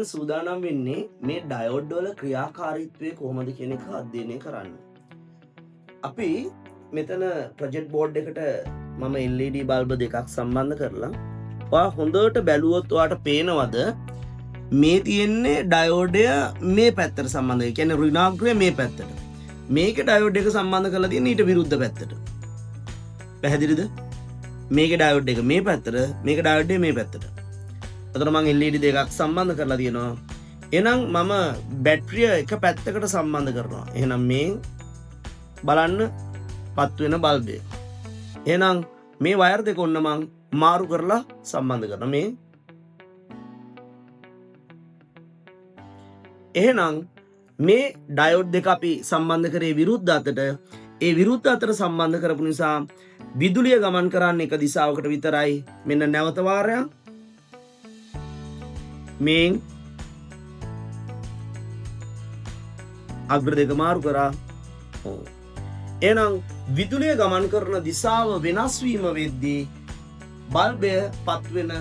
දැන් සූදානම් වෙන්නේ මේ ඩයෝඩ් වල ක්‍රියාකාරීත්වය කොහොමද කියන එක අධ්‍යයනය කරන්න. අපි මෙතන ප්‍රොජෙක්ට් බෝඩ් එකට මම LED bulb දෙකක් සම්බන්ධ කරලා ඔයා හොඳට බැලුවොත් ඔයාට පේනවද මේ තියෙන්නේ ඩයෝඩය මේ පැත්තට සම්බන්ධ. ඒ කියන්නේ ඍණාග්‍රය මේ පැත්තට. මේක ඩයෝඩ් එක සම්බන්ධ කරලා තියෙන්නේ ඊට විරුද්ධ පැත්තට. පැහැදිලිද? මේක ඩයෝඩ් එක මේ පැත්තට, මේක ඩයෝඩ් එක මේ පැත්තට. එතකොට මං LED දෙකක් සම්බන්ධ කරලා තියෙනවා. එහෙනම් මම බැටරිය එක පැත්තකට සම්බන්ධ කරනවා. එහෙනම් මේ බලන්න පත් වෙන බල්බය. එහෙනම් මේ වයර් දෙක ඔන්න මං මාරු කරලා සම්බන්ධ කරනවා. මේ එහෙනම් මේ ඩයෝඩ් දෙක අපි සම්බන්ධ කරේ විරුද්ධ අතට. ඒ විරුද්ධ අතට සම්බන්ධ කරපු නිසා විදුලිය ගමන් කරන්නේ එක දිශාවකට විතරයි. මෙන්න නැවත වාරයක් මේ අග්‍ර දෙක මාරු කරා. ඔව්. එහෙනම් විදුලිය ගමන් කරන දිශාව වෙනස් වීම වෙද්දී බල්බය පත් වෙන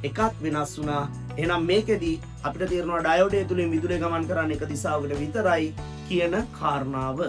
එකත් වෙනස් වුණා. එහෙනම් මේකෙදි අපිට තේරෙනවා ඩයෝඩය තුලින් විදුලිය ගමන් කරන්නේ එක දිශාවකට විතරයි කියන කාරණාව.